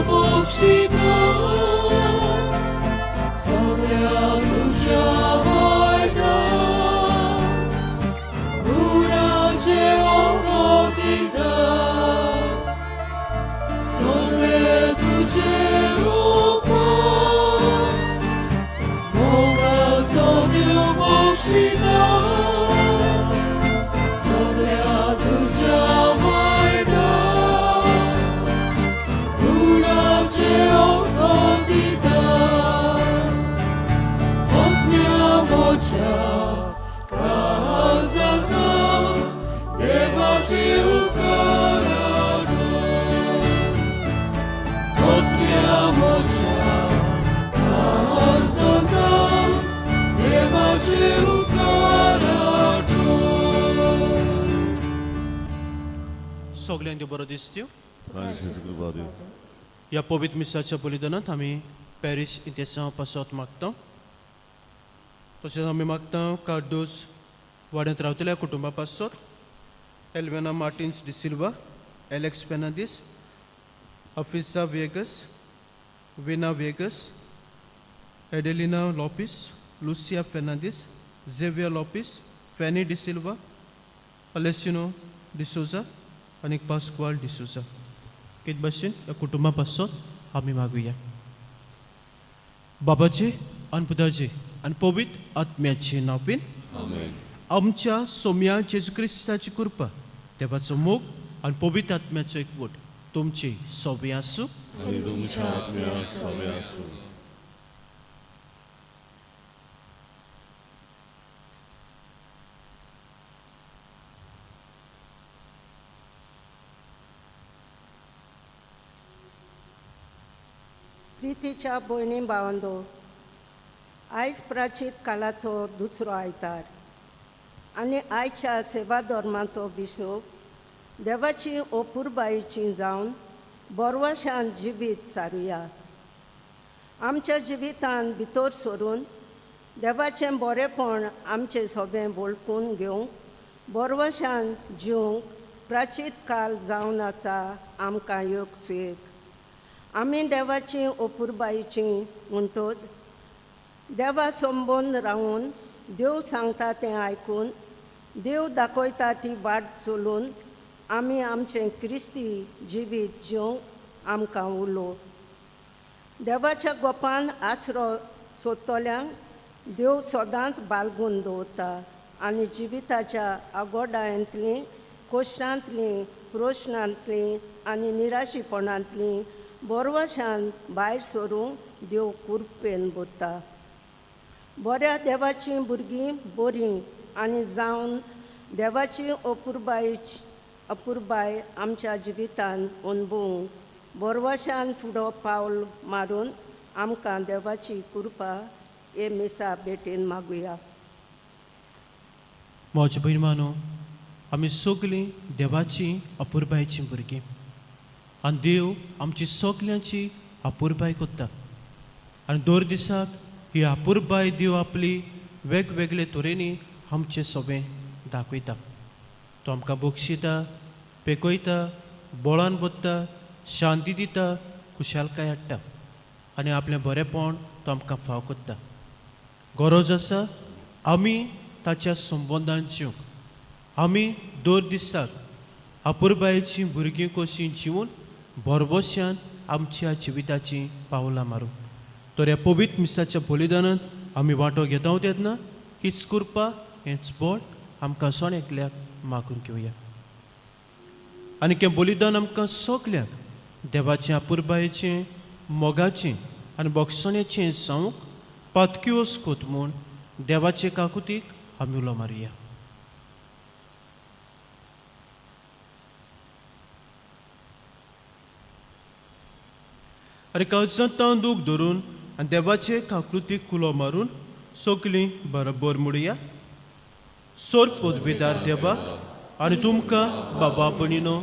बक्षिता सगळ्या तुज्या वायटा गुणाचे दिता सगळे तुझे उपकार मोगाचो देव बक्षिता सगळ्या तुझ्या वायटा गुणाचे दिता आत्म्या म्हज्या काळजांत देवाचे उपकार आत्म्या म्हज्या काळजांत देवाचे उपकार सगल्यांक बरो दिसत्यो. कृपा दिवं. ह्या पवित्र मिसाच्या बलिदानांत आमी पॅरीस इंतेसांव पासत मागता. तशेंच आमी मागता कार्दोज वाड्यांत रावतल्या कुटुंबा पासत, Elvina Martins D'Silva, Alex Fernandes, Afisa Vegas, Vina Vegas, Adelina Lopes, Lucia Fernandes, Xavier Lopes, Fanny D'Silva, Alesino D'Souza आनी पास्क्वाल डिसोजा. कित भाशेन ह्या कुटुंबा पासत आमी मागुया. बाबाचे आनी पुताचे आनी पवित्र आत्म्याचे नांवान. आमेन. आमच्या सोम्या जेजू क्रिस्ताची कृपा, देवाचो मोग आनी पवित्र आत्म्याचो एकवट तुमची सोबी आसूं. आनी तुमच्या आत्म्या सवे आसूं. प्रितीच्या भयणी भावंदो, आयज प्राचीत काळाचो दुसरो आयतार आनी आयच्या सेवा धर्माचो बिशोप देवाची अपुरबायेची जावन बोरवाशान जिवीत सारुया. आमच्या जिवितान भितर सरून देवाचें बरेपण आमचें सोबें वळखून घेवंक बोरवाशान जिवंक प्राचीत काल जावन आसा आमकां योग सुयेक. आमी देवाची अपुरबायेची म्हणटोच देवा संबंद रावून देव सांगता तें आयकून देव दाखयता ती वाट चलून आमी आमचें क्रिस्ती जिवीत जिवंक आमकां उलो. देवाच्या गोपान आसरो सोदतल्यांक देव सदांच बालगून दवरता आनी जिविताच्या आगोडायेंतलीं कोश्टांतलीं प्रश्नांतलीं आनी निराशीपणांतलीं बोरवाशान भायर सरूंक देव कुरपेन भरता. बऱ्या देवाचीं भुरगीं बरीं आनी जावन देवाची अपुरबाय आमच्या जिवितान अणभवूंक बोरवाशान फुडो पावल मारून आमकां देवाची कृपा हे मिसा भेटेन मागुया. म्हज्या भयण, आमी सगलीं देवाची अपुरबायेचीं भुरगीं आनी देव आमची सगल्यांची अपुरबाय करता आनी दर दिसाक ही अपुरबाय देव आपली वेगवेगळे तरेनी आमचें सोबें दाखयता. तो आमकां बक्षिता, पेकयता, बळान बदता, शांती दिता, खुशालकाय हाडटा आनी आपलें बरेंपण तो आमकां फाव करता. गरज आसा आमी ताच्या संबंदान जिवंक. आमी दर दिसाक अपुरबायेचीं भुरगीं कशीं जिवन भरभोश्यान आमच्या जिविताचीं पावलां मारूं. तर ह्या पवित्र मिसाच्या बलिदानांत आमी वांटो घेता तेन्ना हीच कृपा, हेंच बळ आमकां सण एकल्याक मागून घेवया. आनी हें बलिदान आमकां सगल्यांक देवाचें अपुरबायेचें, मोगाचें आनी बक्षण्याचें जावंक पातक्योस कोत म्हूण देवाचे काकुतीक आमी उलो मारुया. आनी काळजांत दूख धरून आनी देवाचे काकृतीक कुलो मारून सगलीं बरोबर म्हणुया. सोर पदवीदार देवा आनी तुमकां बाबा भयणीनो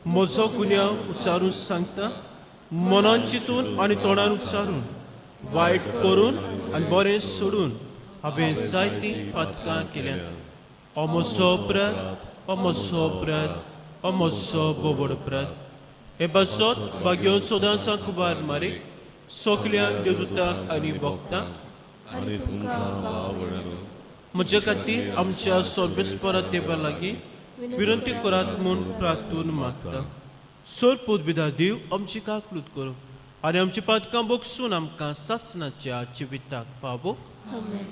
म्हजो गुन्यांव उच्चारून सांगता. मनान चिंतून आनी तोंडान उच्चारून, वायट करून आनी बरें सोडून हांवें जायतीं पातकां केल्यात. हो म्हजो अपराध, हो म्हजो अपराध, हो म्हजो बोबड अपराध. हे पासत भाग्यो सदांच कुबार मारी सगल्या देवदूतांक आनी भक्तांक आनी तुमकां भाव भयणांनो म्हज्या खातीर आमच्या सर्वेस्परा देवा लागीं विनंती करात म्हूण प्रार्थून मागता. सर पुतबिदा देव आमची काकलूत करूं आनी आमची पातकां बोगसून आमकां सासणाच्या जिविताक पावो. आमेन.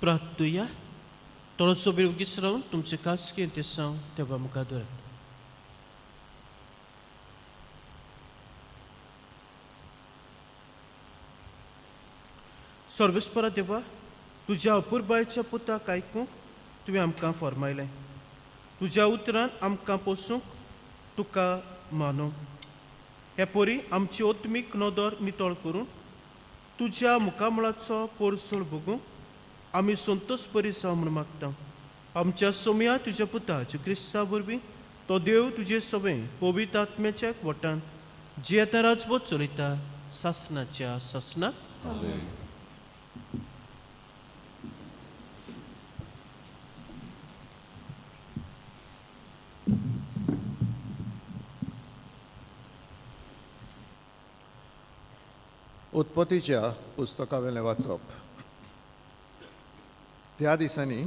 प्रार्थुया. थोडोसो वेळ ओगीच रावन तुमचे खासगी देसांव देवा मुखार दवरात. सर्वेस्परा देवा, तुज्या अपुरबायेच्या पुताक आयकूंक तुवें आमकां फॉर्मायलें. तुज्या उतरान आमकां पोसूंक तुका मानूंक हे परी आमची ओत्मीक नदर नितळ करून तुज्या मुखामळाचो पोरसोळ भोगूंक आमी संतोष परी जावं म्हूण मागता. आमच्या सोमया तुज्या पुता जें क्रिस्ता वरवीं तो देव तुजे सवें पवित्र आत्म्याच्या वटान जियेता राजबोध चलयता सासनाच्या सासनाक. उत्पत्तीच्या पुस्तकावेलें वाचप. त्या दिसांनी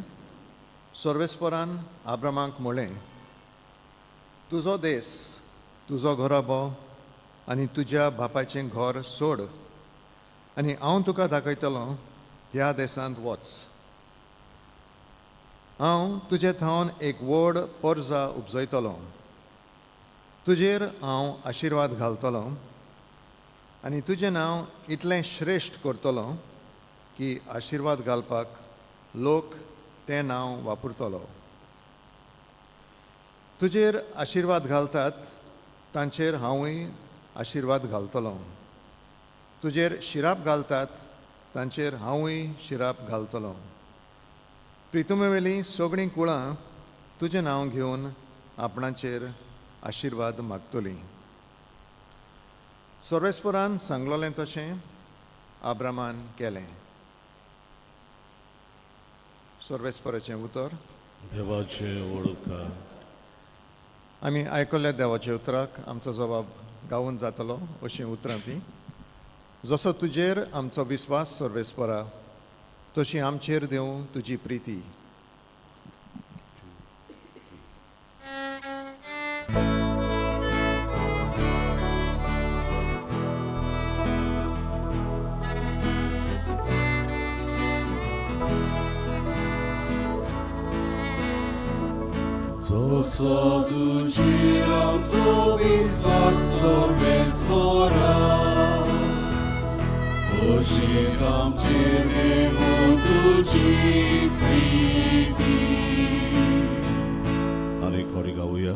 सर्वेस्परान आब्रामाक म्हळें, तुजो देस, तुजो घराबो आनी तुज्या बापायचें घर सोड आनी हांव तुका दाखयतलो त्या देशांत वच. हांव तुजे थावन एक व्हड पर्जा उपजयतलो, तुजेर हांव आशिर्वाद घालतलो आनी तुजें नांव इतलें श्रेश्ठ करतलो की आशिर्वाद घालपाक लोक तें नांव वापरतलो. तुजेर आशिर्वाद घालतात तांचेर हांवूय आशिर्वाद घालतलो, तुजेर शिराप घालतात तांचेर हांवूय शिराप घालतलो. प्रितुमेवेलीं सगळीं कुळां तुजें नांव घेवन आपणाचेर आशिर्वाद मागतलीं. सर्वेस्परान सांगलोलें तशें आब्रामान केलें. सर्वेस्पराचें उतर. देवाचें वळखा. आमी आयकल्ल्या देवाच्या उतराक आमचो जबाब गावून जातलो अशीं उतरां तीं. जसो तुजेर आमचो विस्वास सर्वेस्परा, तशी आमचेर दिवं तुजी प्रिती. जसो तुजेर आमचो विस्वास सर्वेस्परा, तशीच आमचेर देवू तुजी प्रिती. आनी थोडी गावया.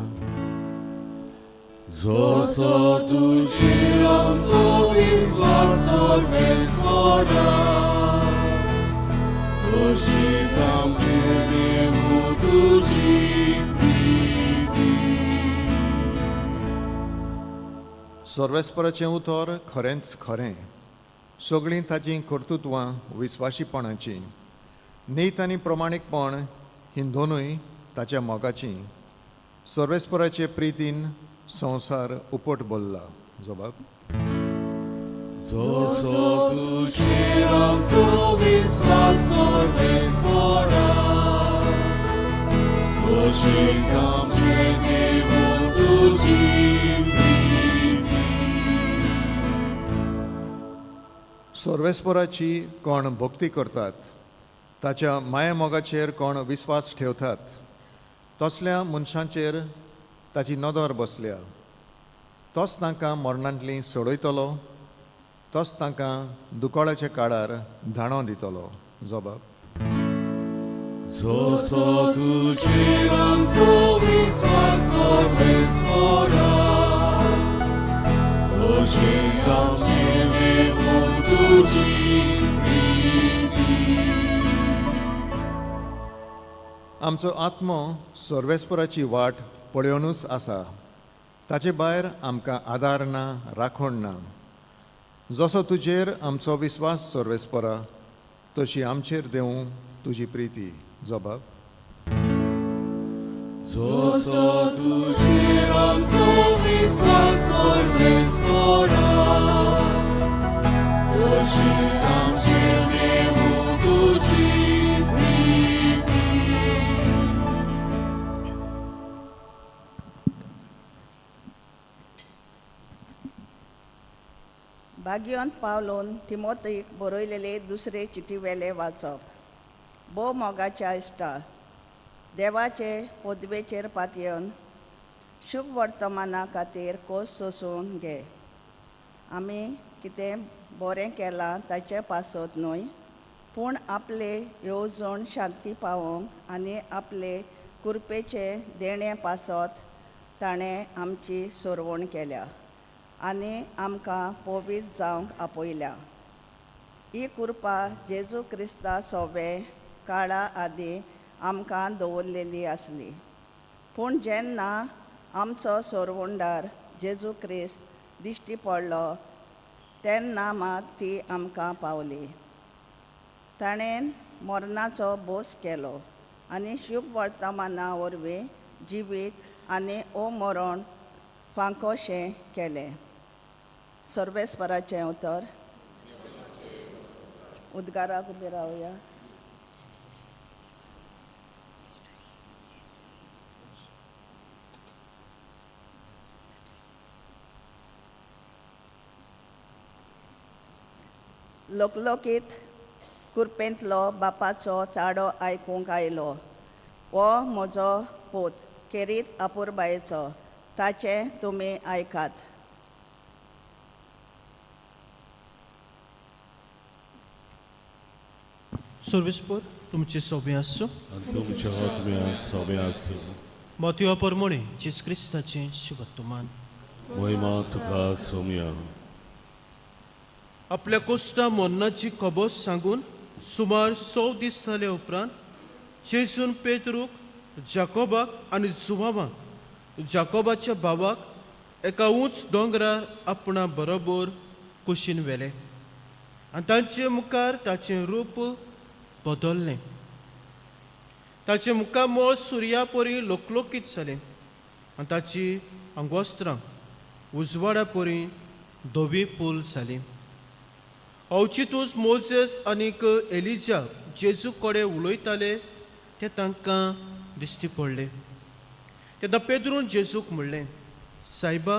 जसो तुजेर आमचो विस्वास सर्वेस्परा, तशीच आमचेर देवू तुजी प्रिती. सर्वेस्पराचें उतर खरेंच खरें, सगळीं ताचीं कर्तृत्वां विस्वाशीपणाचीं, नीत आनी प्रमाणीकपण हीं दोनूय ताच्या मोगाचीं. सर्वेस्पराचे प्रितीन संवसार उपट भरला. जबाब. जसो तुजेर आमचो विस्वास सर्वेस्परा, तशीच आमचेर देवू तुजी प्रिती. सर्वेस्पराची कोण भक्ती करतात, ताच्या मायामोगाचेर कोण विस्वास ठेवतात, तसल्या मनशांचेर ताची नदर बसल्या. तोच तांकां मरणांतली सोडयतलो, तोच तांकां दुकळाच्या काळार धाणो दितलो. जबाब. जसो तुजेर आमचो विस्वास सर्वेस्परा, तशीच आमची देवू तुजी प्रिती. आमचो आत्मो सर्वेस्पराची वाट पळयोवनूच आसा, ताचे भायर आमकां आदार ना, राखण ना. जसो तुजेर आमचो विस्वास सर्वेस्परा, तशी आमचेर देवूं तुजी प्रिती. जबाब. जसो तुजेर आमचो विस्वास सर्वेस्परा, तशीच आमची देवू तुजी प्रिती. भाग्यवंत पावलोन तिमोतीक बरयलेले दुसरे चिटीवेले वाचप. भोव मोगाच्या इश्टा, देवाचे पदवेचेर पातयेवन शुभ वर्तमाना खातीर कोस सोसून घे. आमी कितें बरें केलां ताचे पासत न्हय, पूण आपले येवजण शांती पावोवंक आनी आपले कुरपेचे देणें पासत ताणें आमची सोरवण केल्या आनी आमकां पवित्र जावंक आपयल्या. ही कृपा जेजू क्रिस्ता सोवे काळा आदीं आमकां दवरलेली आसली, पूण जेन्ना आमचो सोरवंडार जेजू क्रिस्त दिश्टी पडलो तेन्ना मात ती आमकां पावली. ताणें मरणाचो बोस केलो आनी शुभ वर्तमाना वरवीं जिवीत आनी ओ मरण फांकोशें केलें. सर्वेस्पराचें उतर. उद्गाराक उबे रावया. लोकलोकीत कुरपेंतलो बापाचो ताडो आयकूंक आयलो. हो म्हजो पूत खेरीत अपुरबायेचो, ताचें तुमी आयकात. सर्वेस्पर तुमचे सोबे आसूं. आनी तुमच्या आत्म्या सोबे आसूं. मोतयो परमणे जेजू क्रिस्ताचें शुभत्वमान. महिमा तुका सोम्या. आपल्या कोश्टा मरणाची खबर सांगून सुमार 100 दीस जाले उपरांत जेजून पेत्रूक, जाकोबाक आनी जुवावाक, जाकोबाच्या भावाक एका उंच दोंगरार आपणा बरोबर कुशीन व्हेले आनी तांचे मुखार ताचें रूप बदल्लें. ताचें मुखामळ सुर्या परी लोकलोकीत जालें आनी ताची आंगवस्त्रां उजवाडा परी धवी पूल जाली. अवचितूच मोजेस आनीक एलिजा जेजू कडेन उलयताले ते तांकां दिश्टी पडले. तेन्ना पेद्रून जेजूक म्हणलें, सायबा,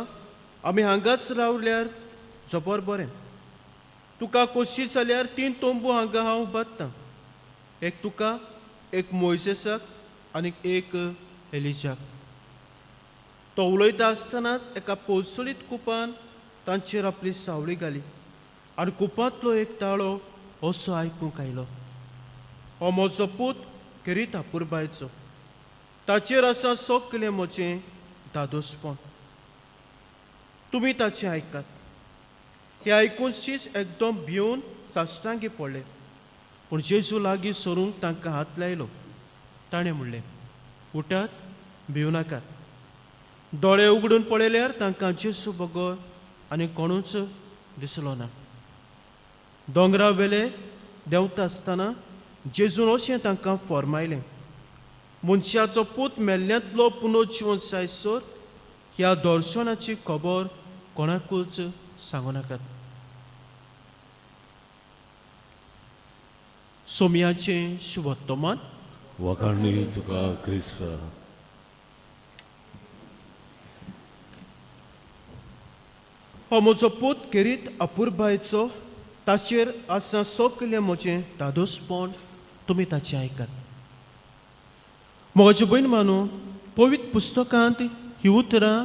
आमी हांगाच रावल्यार जबर बरें. तुका कोशी जाल्यार 3 तंबू हांगा हांव बांदतां, एक तुका, एक मोयजेसाक आनी एक एलिजाक. तो उलयता आसतनाच एका पोलसोलीत कुपान तांचेर आपली सावळी घाली आनी कुपांतलो एक ताळो असो आयकूंक आयलो, हो म्हजो पूत खेरीत अपुरबायचो, ताचेर आसा सगलें म्हजें दादोसपण, तुमी ताचें आयकात. हें आयकून शीस एकदम भिवन साश्टांगी पडले, पूण जेजू लागीं सरूंक तांकां हात लायलो. ताणें म्हणलें, उठात, भिवं नाकात. दोळे उगडून पळयल्यार तांकां जेजू बगर आनी कोणूच दिसलो ना. दोंगरा वेले देंवता आसतना जेजून अशें तांकां फॉर्मायलें, मनशाचो पूत मेल्ल्यांतलो पुनर्जिवन जायसर ह्या दर्शनाची खबर कोणाकूच सांगू नाकात. सोमयाचें शुभत्तमान. वखाणी तुका क्रिस्ता. हो म्हजो पूत खेरीत अपुरबायचो, ताचेर आसा सगलें म्हजें धादोसपण, तुमी ताचें आयकात. म्हजे भयण मानू, पवित्र पुस्तकांत ही उतरां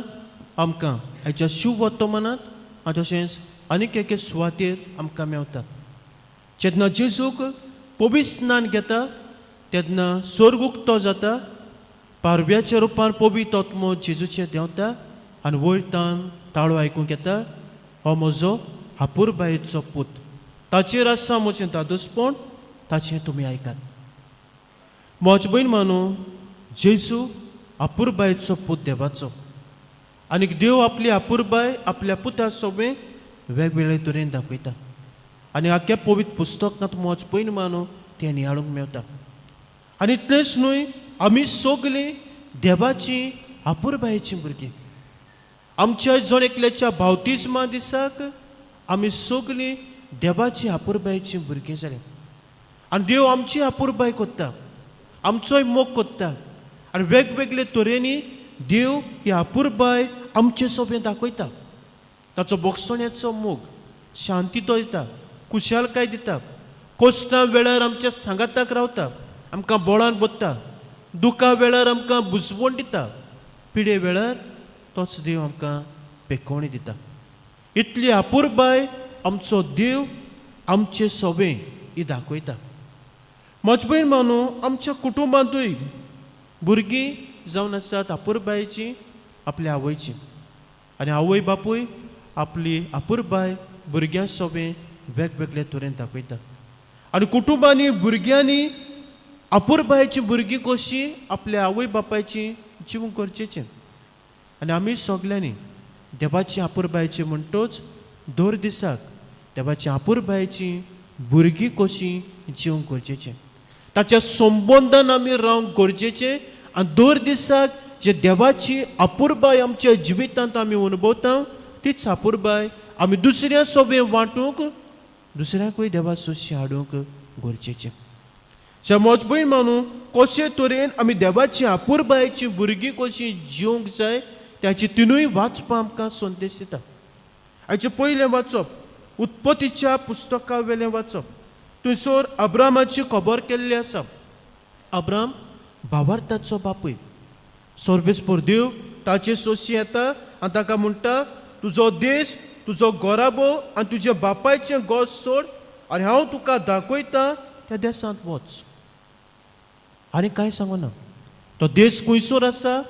आमकां आयच्या शिव वर्तमानांत आनी तशेंच आनीक एके सुवातेर आमकां मेवता. जेन्ना जेजूक पवित्र स्नान घेता तेन्ना स्वर्ग उक्तो जाता, पारव्याच्या रुपान पवित्र आत्मो जेजूचेर देंवता आनी वयतान ताळो आयकूंक येता, हो म्हजो हापुरबायेचो पूत, ताचेर आसा म्हजें दादोसपण, ताचें तुमी आयकात. म्हज भयण मानू, जेजू अपुरबायेचो पूत देवाचो आनीक देव आपली अपुरबाय आपल्या पुता सोबे वेगवेगळे तरेन दाखयता आनी आख्या पवित्र पुस्तकांत म्हज भयण मानू तें नियाळूंक मेवता. आनी इतलेंच न्हय, आमी सगलीं देवाची अपुरबायेचीं भुरगीं. आमच्या जण एकल्याच्या बावतिज्मा दिसाक आमी सगलीं देवाची अपुरबायेचीं भुरगीं जालीं आनी देव आमची अपुरबाय करता, आमचोय मोग करता आनी वेगवेगळे तरेनी देव ही अपुरबाय आमचे सोबें दाखयता. ताचो बोगसण्याचो मोग शांती तो दिता, खुशालकाय दिता, कोश्टां वेळार आमच्या सांगाताक रावता, आमकां बोळान बदता, दुखा वेळार आमकां बुजवण दिता, पिडे वेळार तोच देव आमकां पेकोवणी दिता. इतली अपुरबाय आमचो देव आमचे सोबें ही दाखयता. म्हज भयण मानू, आमच्या कुटुंबांतूय भुरगीं जावन आसात अपुरबायेची आपल्या आवयची आनी आवय बापूय आपली अपुरबाय भुरग्यां सोबें वेगवेगळे तरेन दाखयता आनी कुटुंबांनी भुरग्यांनी अपुरबायेची भुरगीं कशीं आपल्या आवय बापायची जिवूंक गरजेचें. आनी आमी सगल्यांनी देवाची अपुरबायेची म्हणटोच दर दिसाक देवाची अपुरबायेची भुरगीं कशीं जिवंक गरजेचें, ताच्या संबंदान आमी रावंक गरजेचें आनी दर दिसाक जे देवाची अपुरबाय आमच्या जिवितांत आमी अनुभवता तीच अपुरबाय आमी दुसऱ्या सोबें वांटूंक, दुसऱ्याकूय देवा सोशी हाडूंक गरजेचें. समज भयण मानू, कशे तरेन आमी देवाची अपुरबायेची भुरगीं कशीं जिवंक जाय ताची तिनूय वाचपां आमकां संदेश दिता. हाचें पयलें वाचप उत्पत्तीच्या पुस्तका वेलें वाचप. थंयसर अब्रामाची खबर केल्ली आसा. अब्राम भावार्थाचो बापूय. सर्वेस्पर देव ताचे सोशी येता आनी ताका म्हणटा, तुजो देश, तुजो गोराबो आनी तुज्या बापायचें गोस सोड आनी हांव तुका दाखयता त्या देशांत वच. आनी कांय सांगना, तो देश खंयसर आसा,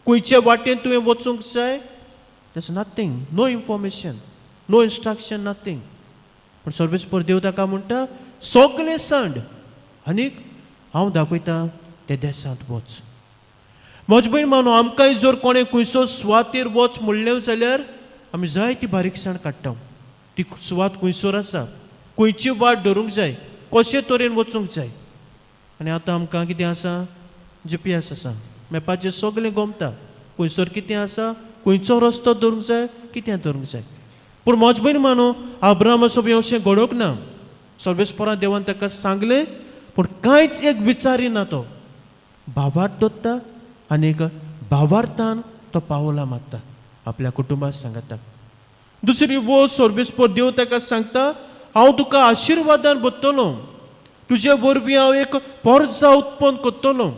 खंयचे वाटेन तुवें वचूंक जाय, there's nothing, no information, no instruction, nothing. पूण सर्वेस्पर देव ताका म्हणटा, सगलें सांड आनीक हांव दाखयता त्या देशांत वच. म्हज भयण मानू, आमकांय जर कोणें खंयचो सुवातेर वच म्हणलें जाल्यार आमी जायती बारीकसाण काडटा, ती सुवात खंयसर आसा, खंयची वाट धरूंक जाय, कशे तरेन वचूंक जाय. आनी आतां आमकां कितें आसा, जीपीएस आसा, मॅपाचेर सगलें गोमता, खंयसर कितें आसा, खंयचो रस्तो धरूंक जाय, कितें धरूंक जाय. पूण म्हज भयण मानू, अब्राहमा सोबी अशें घडोवंक ना. सर्वेस्परा देवान ताका सांगलें पूण कांयच एक विचारिना, तो भावार्थ दवरता आनी एक भावार्थान तो पावलां मारता आपल्या कुटुंबाक सांगता. दुसरी वो सर्वेस्पर देव ताका सांगता, हांव तुका आशिर्वादान भरतलो, तुजे वरवीं हांव एक पोरजा उत्पन्न करतलो.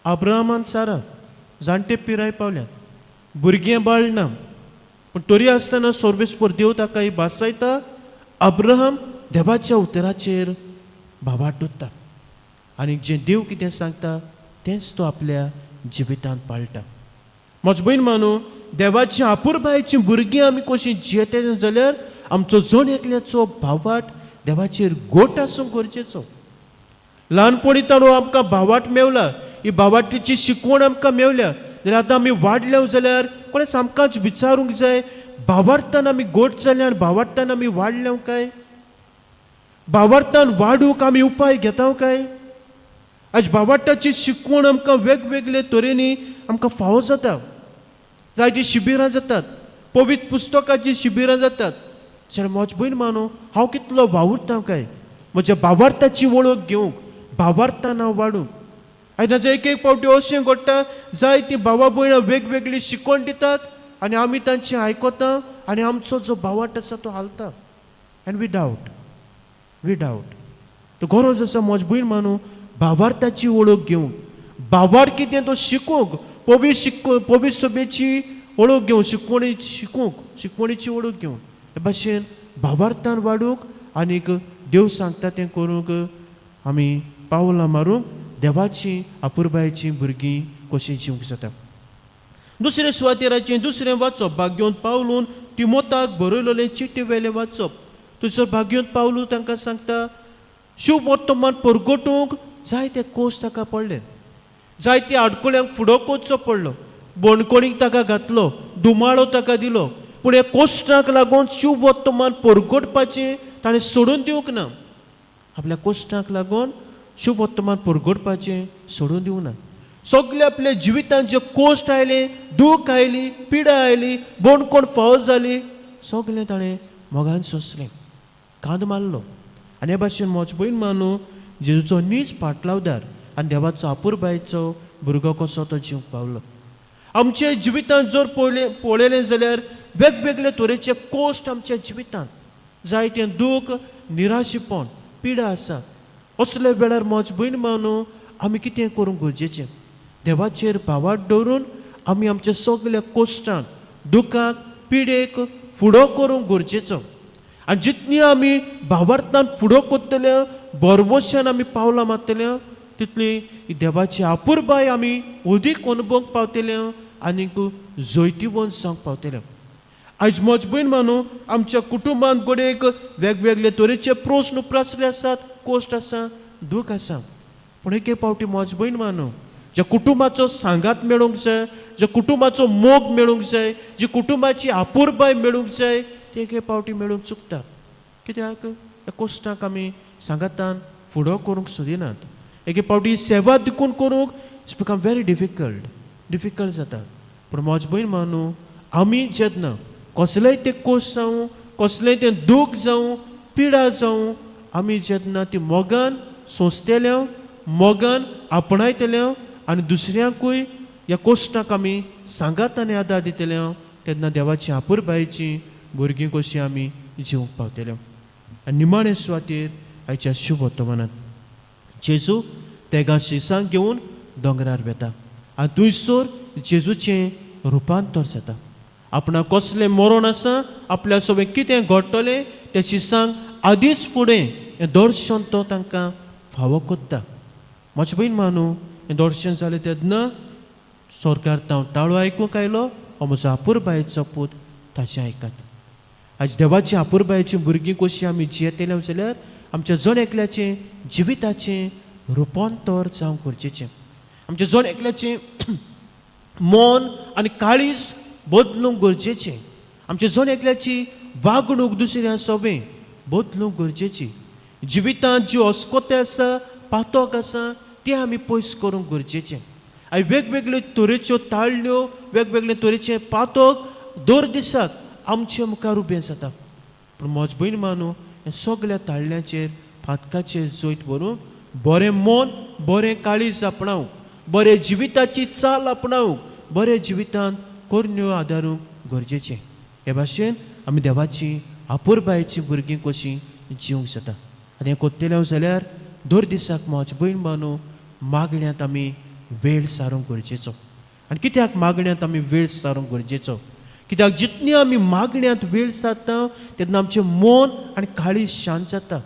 अब्राहमान सारा जाणटे पिराय पावल्यात, भुरगें बाळ ना, पूण तरी आसतना सर्वेस्पर देव ताका ही भासायता. अब्राहम देवाच्या उतराचेर भावार्थ दवरता आनी जें देव कितें सांगता तेंच तो आपल्या जिवितांत पाळटा. म्हज भयण मानू, देवाची अपुरबायेची भुरगीं आमी कशीं जियेतले जाल्यार आमचो जण एकल्याचो भावाट देवाचेर गोट आसूंक गरजेचो. ल्हानपणी तर आमकां भावाट मेवला, ही भावाटीची शिकवण आमकां मेवल्या जाल्यार आतां आमी वाडले जाल्यार कोणेच आमकांच विचारूंक जाय, भावार्थान आमी गोट जाले आनी भावार्थान आमी वाडले काय, भावार्थान वाडूंक आमी उपाय घेता काय? आयज भावार्थाची शिकवण आमकां वेगवेगळे तरेनी आमकां फावो जाता. जायतीं शिबिरां जातात, पवित्र पुस्तकाचीं शिबिरां जातात. जाल्यार म्हज भयण मानू, हांव कितलो वावुरता काय म्हज्या भावार्थाची वळख घेवंक, भावार्थान हांव वाडूंक? आयज नाजाल्यार एक एक फावटी अशें घडटा, जायतीं भावा भयणां वेगवेगळी शिकवण दितात आनी आमी तांचें आयकता आनी आमचो जो भावार्थ आसा तो हालता. And we doubt, we doubt. तो गरज आसा म्हज भयण मानू भावार्थाची वळख घेवंक, भावार्थ कितें तो शिकूंक, पवित्र शिक पवित्र सभेची वळख घेवंक, शिकवणी शिकूंक, शिकवणीची वळख घेवंक. हे भाशेन भावार्थान वाडूंक आनीक देव सांगता तें करूंक आमी पावलां मारूंक देवाची अपुरबायेची भुरगीं कशीं जिवंक जाता. दुसरे सुवातेराचें दुसरें वाचप भाग्योंत पावलून तिमोताक बरयलेलें चिटी वेलें वाचप. थंयसर भाग्योंत पावलू तांकां सांगता, शुभ वर्तमान परगटूंक जायते कोश ताका पडले, जायते आडकुळ्यांक फुडो करचो पडलो, बणकोणीक ताका घातलो, दुमाळो ताका दिलो, पूण ह्या कोश्टाक लागून शुभ वर्तमान परगटपाचें ताणें सोडून दिवंक ना. आपल्या कोश्टाक लागून शुभ वर्तमान परगटपाचें सोडून दिवंक ना. सगळे आपल्या जिवितांत जे कोश्ट आयले, दूख आयली, पिडा आयली, बणकोण फावो जाली, सगळें ताणें मोगान सोंसलें, कांद मारलो. आनी हे भाशेन म्हज भयण मानू जेजूचो नीज पाटलावदार आनी देवाचो अपुरबायेचो भुरगो कसो तो जिवंक पावलो. आमच्या जिवितांत जर पळयलें जाल्यार वेगवेगळे तरेचे कोश्ट आमच्या जिवितांत, जायतें दूख, निराशेपण, पिडा आसा. असल्या वेळार म्हज भयण मानू आमी कितें करूंक गरजेचें, देवाचेर भावार्थ दवरून आमी आमच्या सगल्या कोश्टांक, दुखाक, पिडेक फुडो करूंक गरजेचो. आनी जितली आमी भावार्थान फुडो करतले, भरवश्यान आमी पावलां मारतले, तितली देवाची अपुरबाय आमी अदीक अनुभवंक पावतले आनीक जैतिवंत जावंक पावतले. आयज म्हज भयण मानू आमच्या कुटुंबांत घडयेक वेगवेगळे तरेचे प्रस्न उप्रासले आसात, कोश्ट आसा, दूख आसा. पूण एके फावटी म्हज भयण मानू ज्या कुटुंबाचो सांगात मेळूंक जाय, ज्या कुटुंबाचो मोग मेळूंक जाय, जी कुटुंबाची अपुरबाय मेळूंक जाय, ती एके फावटी मेळूंक चुकता. कित्याक ह्या कोश्टाक आमी सांगातान फुडो करूंक सोदिनात. एके फावटी सेवा देखून करूंक it's become very difficult, difficult जाता. पूण म्हज भयण मानू आमी जेन्ना कसलेंय तें कोश जावं, कसलेंय तें दूख जावं, पिडा जावं, आमी जेन्ना ती मोगान सोंसतले, मोगान आपणायतले आनी दुसऱ्यांकूय ह्या कोश्टाक आमी सांगात आनी आदार दितले, तेन्ना देवाची अपुरबायेची भुरगीं कशीं आमी जिवंक पावतले. आनी निमाणे सुवातेर आयच्या शुभ वर्तमानांत जेजू तेगां शिसांक घेवन दोंगरार वेता आनी थंयसर जेजूचें रुपांतर जाता. आपणाक कसलें मरण आसा, आपल्या सगळें कितें घडटलें तें शिसांक आदींच फुडें हें दर्शन तो तांकां फावो करता. म्हजे भयण मानू हें दर्शन जालें तेन्ना सरकार तांव ताळो आयकूंक आयलो, हो म्हजो अपुरबायेचो पूत, ताचें आयकात. आयज देवाची अपुरबायेची भुरगीं कशीं आमी जियेतले जाल्यार आमच्या जण एकल्याचें जिविताचें रुपांतर जावंक गरजेचें. आमच्या जण एकल्याचें मन आनी काळीज बदलूंक गरजेचें. आमच्या जण एकल्याची वागणूक दुसऱ्या सोबें बदलूंक गरजेची. जिवितांत ज्यो अस्कोते आसा, पातक आसा, तें आमी पयस करूंक गरजेचें. आनी वेगवेगळ्यो तरेच्यो ताळण्यो, वेगवेगळे तरेचे पातक दर दिसाक आमचे मुखार उबें जाता. पूण म्हज भयण मानू ह्या सगळ्या ताळण्याचेर, पातकाचेर जैत व्हरून बरें मन, बरें काळीज आपणावंक, बरें जिविताची चाल आपणावंक, बरें जिवितांत करण्यो आदारूंक गरजेचें. हे भाशेन आमी देवाची अपुरबायेची भुरगीं कशीं जिवंक जाता. आनी हें करतले जाल्यार दर दिसाक म्हज भयण मानू मागण्यांत आमी वेळ सारूंक गरजेचो. आनी कित्याक मागण्यांत आमी वेळ सारूंक गरजेचो? कित्याक जितली आमी मागण्यांत वेळ सारता तेन्ना आमचें मन आनी काळीज शांत जाता.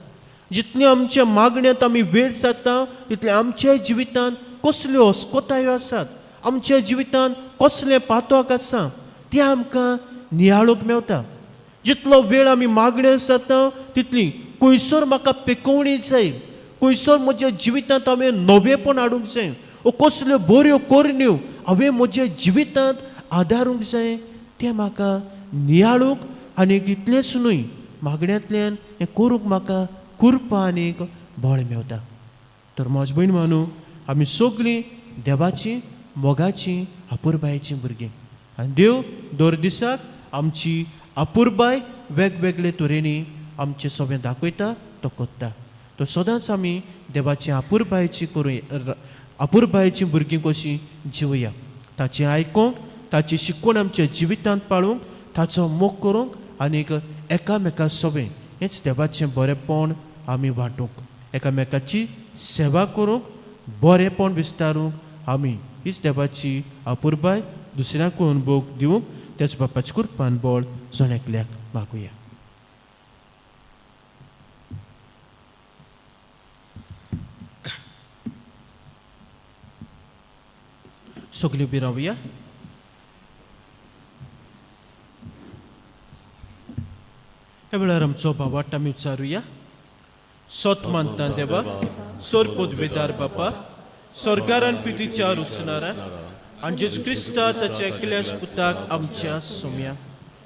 जितली आमच्या मागण्यांत आमी वेळ सारता तितलें आमच्या जिवितांत कसल्यो अस्कोतायो आसात, आमच्या जिवितांत कसलें पातक आसा तें आमकां नियाळूंक मेवता. जितलो वेळ आमी मागण्यांत सारता तितली खंयसर म्हाका पेकोवणी जाय, खंयसर म्हज्या जिवितांत हांवें नवेपण हाडूंक जाय, ओ कसल्यो बऱ्यो करण्यो हांवें म्हज्या जिवितांत आदारूंक जाय तें म्हाका नियाळूंक आनी इतलेंच न्हय मागण्यांतल्यान हें करूंक म्हाका कृपा आनीक बळ मेवता. तर म्हज भयण मानू आमी सगळीं देवाची मोगाची अपुरबायेचीं भुरगीं आनी देव दर दिसाक आमची अपुरबाय वेगवेगळे तरेनी आमचें सगळें दाखयता, तो करता. तो सदांच आमी देवाची अपुरबायेची करूं, अपुरबायेचीं भुरगीं कशीं जिवया, ताचें आयकूंक, ताची शिकवण आमच्या जिवितांत पाळूंक, ताचो मोग करूंक आनीक एकामेका सोबें हेंच देवाचें बरेंपण आमी वांटूंक, एकामेकाची सेवा करूंक, बरेंपण विस्तारूंक आमी हीच देवाची अपुरबाय दुसऱ्यांकूय अनुभव दिवंक त्याच बापाची कृपान बळ जण एकल्याक मागुया. सगळीं उबी रावया. ह्या वेळार आमचो भावाट आमी उच्चारुया. सोत मानता देवा, सोर पदवेदार बापा, सरकारान पितीच्या रुचणारा आनी जेजू क्रिस्ता ताच्या एकल्याच पुताक आमच्या सोम्या,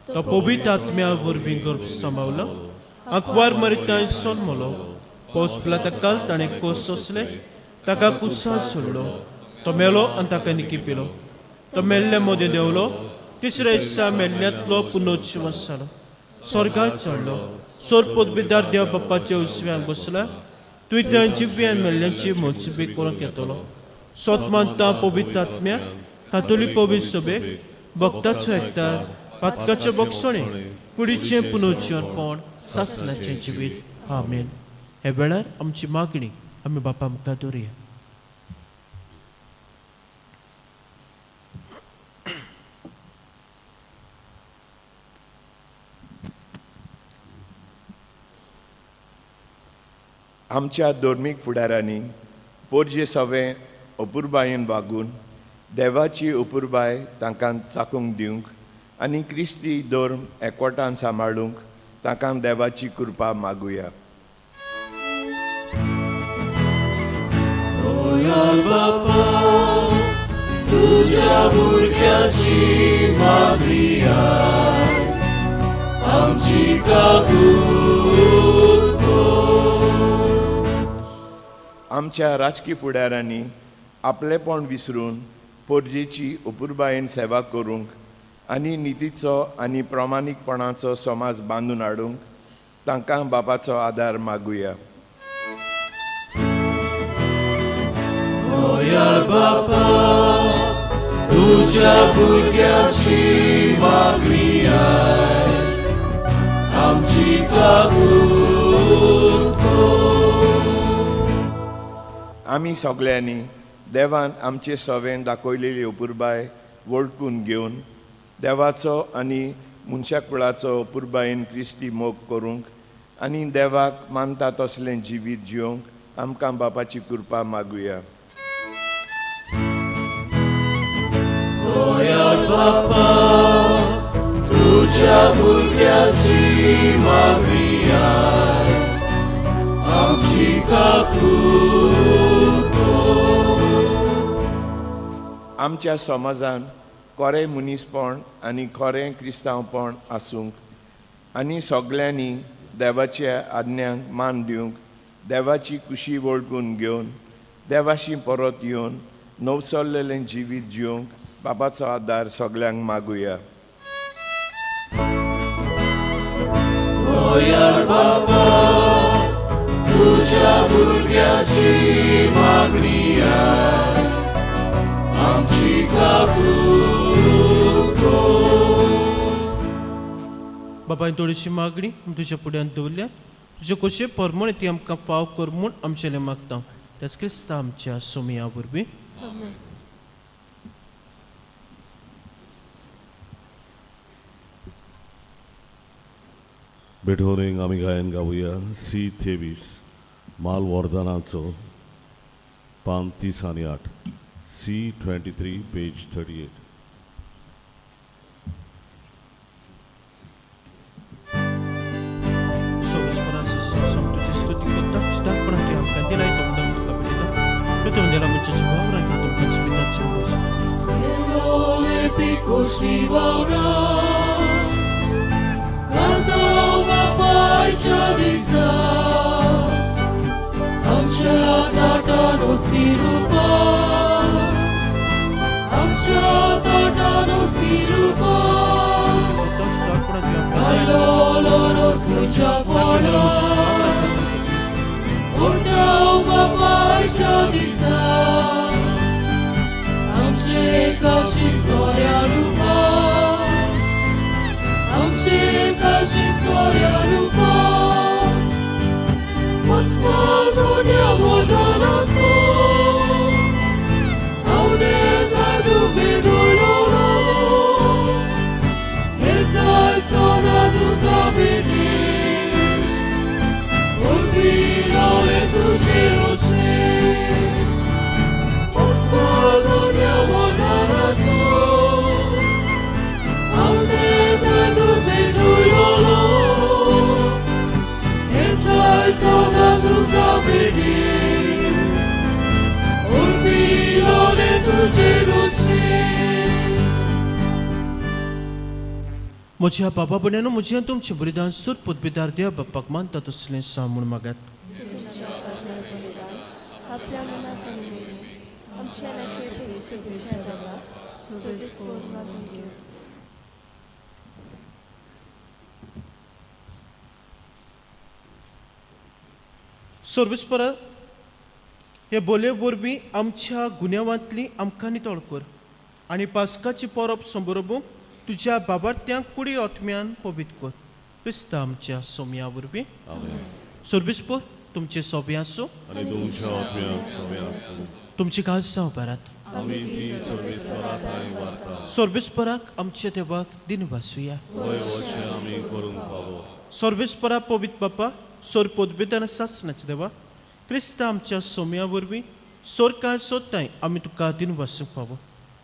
तो पवित्र आत्म्या वरवीं गर्भ सांबावलो, आंकवार मरितांय सोलमलो, पावस ताका ताणें कोस सोंसले, ताका कुसां सोडलो, तो मेलो आनी ताका निकी पिलो, तो मेल्ल्या मदें देंवलो, तिसऱ्या दिसा मेल्ल्यांतलो पुनोज्जीवन जालो, स्वर्गात चडलो, सोर पदवीदार देव बाप्पाच्या उजव्यांक बसला, तुवें थंय जिव्यान मेल्ल्यांची मोजबी करूंक येतलो. सोत मानता पवित्र आत्म्याक, कातोलीक पवित्र सभेक, भक्ताचो एकठार, पातकाचें बक्षणें, कुडीचें पुनोज्जीवनपण, सासणाचें जिवीत. आमेन. ह्या वेळार आमची मागणी आमी बापा मुखार दवरुया. आमच्या धर्मीक फुडारांनी पोरजे सवें अपुरबायेन वागून देवाची अपुरबाय तांकां चाकूंक दिवंक आनी क्रिस्ती धर्म एकवटान सांबाळूंक तांकां देवाची कृपा मागुया. बापा, तुज्या भुरग्याची मागणी आमची काकूत कर. आमच्या राजकी फुडारांनी आपलेपण विसरून पोरजेची अपुरबायेन सेवा करूंक आनी नितीचो आनी प्रामाणीकपणाचो समाज बांदून हाडूंक तांकां बापाचो आदार मागुया. बापा, तुज्या भुरग्याची मागणी आमची काकूत कर. आमी सगल्यांनी देवान आमचे सवें दाखयलेली अपुरबाय वळखून घेवन देवाचो आनी मनशाकुळाचो अपुरबायेन क्रिस्ती मोग करूंक आनी देवाक मानता तसलें जिवीत जिवंक आमकां बापाची कृपा मागुया. बापा, तुज्या भुरग्याची मागणी आमची काकूत कर. आमच्या समाजान खरें मनीसपण आनी खरें क्रिस्तांवपण आसूंक आनी सगल्यांनी देवाच्या आज्ञांक मान दिवंक, देवाची कुशी वळखून घेवन देवाशी परत येवन नवसरलेलें जिवीत जिवंक बापाचो आदार सगल्यांक मागुया. बापा, तुज्या भुरग्याची मागणी आमची काकूत कर. बापायन थोडीशी मागणी तुज्या फुड्यान दवरल्यात, तुजे कशे परमण ती आमकां फाव कर म्हूण आमचेलें मागता, त्याच क्रिस्ता आमच्या सोमया वरवीं. बेठोरेंक आमी गायन गावया सी 23 माल वरदानाचो, पान 30 आनी 8, सी 23 पेज 38. तुजी स्तुती करता, जिदारपणान तुवें आमकां दिलाय तो म्हणून तुका भेटयता. तुवें दिला म्हणजे वावरान तुमकां जिविताची मोज. आमच्या ताटान वस्ती रुपा, आमच्या ताटान वस्ती रुपा, काडलो रोस खंयच्या फोडा, उठाव बापायच्या दिसा, आमचे काशी चोऱ्या रुपा, आमचे काशी चोऱ्या रुपा. सदां तुमकां भेटी उर्पिलोले तुजे रुचने. म्हज्या बाबा भयणांनो, म्हजें आनी तुमचें बलिदान सूर पदवीदार देव बाप्पाक मानता तसलें सा म्हूण मागात. तुमच्या आपल्या बलिदान आपल्या मनाक आनी मोहिमेक आमच्या नाके पवित्र देवा सोबीस मागून घेवं. सर्वेस्परा, हे बोले वरवीं आमच्या गुन्यांवांतली आमकां नितळ कर आनी पास्काची परब समरोबूंक तुज्या बाबार्थ्यांक कुडी आत्म्यान पवित्र कर, क्रिस्ता आमच्या सोम्या वरवीं. आमेन. सर्वेस्पर तुमचे सोबे आसूं. आनी तुमच्या आत्म्यात समे आसूं. तुमची काळजां उबारात. आमी ती सर्वेस्परा ठांय वारता. सर्वेस्पराक आमच्या देवाक दिनवासुया. वय वचें आमी करूंक फावो. सर्वेस्परा पवित्र बापा, सोर पदवेदान सासणाचे देवा, क्रिस्ता आमच्या सोम्या वरवीं सोर कांय सोदताय आमी तुका दिनवासूंक फावो.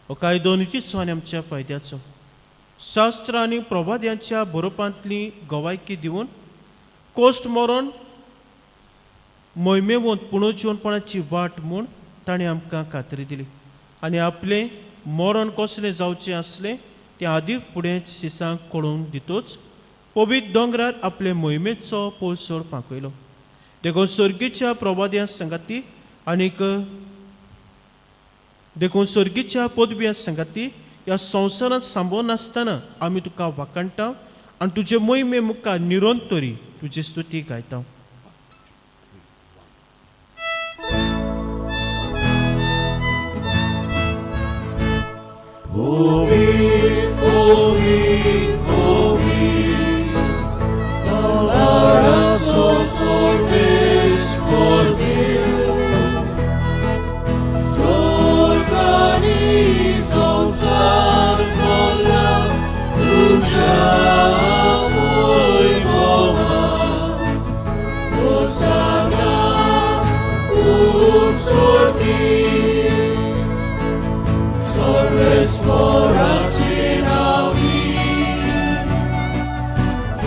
हो कायदो नितीचो आनी आमच्या फायद्याचो. शास्त्र आनी प्रवाद्यांच्या बरोवपांतली गवायकी दिवन कोश्ट मरण मोहिमेवंत पुणोजिवनपणाची वाट म्हूण ताणें आमकां खात्री दिली आनी आपलें मरण कसलें जावचें आसलें तें आदी फुडें शिसांक कळोवन दितोच पवित्र दोंगरार आपले मोहिमेचो पोळसोड पांकयलो. देखून सर्गीच्या प्रवाद्यां सांगाती आनीक देखून सर्गीच्या पदव्यां सांगाती ह्या संवसारांत सांबोनासतना आमी तुका वाखाणटा आनी तुजे मोहिमे मुखार निरंतरी तुजी स्तुती गायता. Sorgani संसार भरला तुझ्या वैभवान. होसाना उत्सर्गी, सर्वेस्पराचे नांवी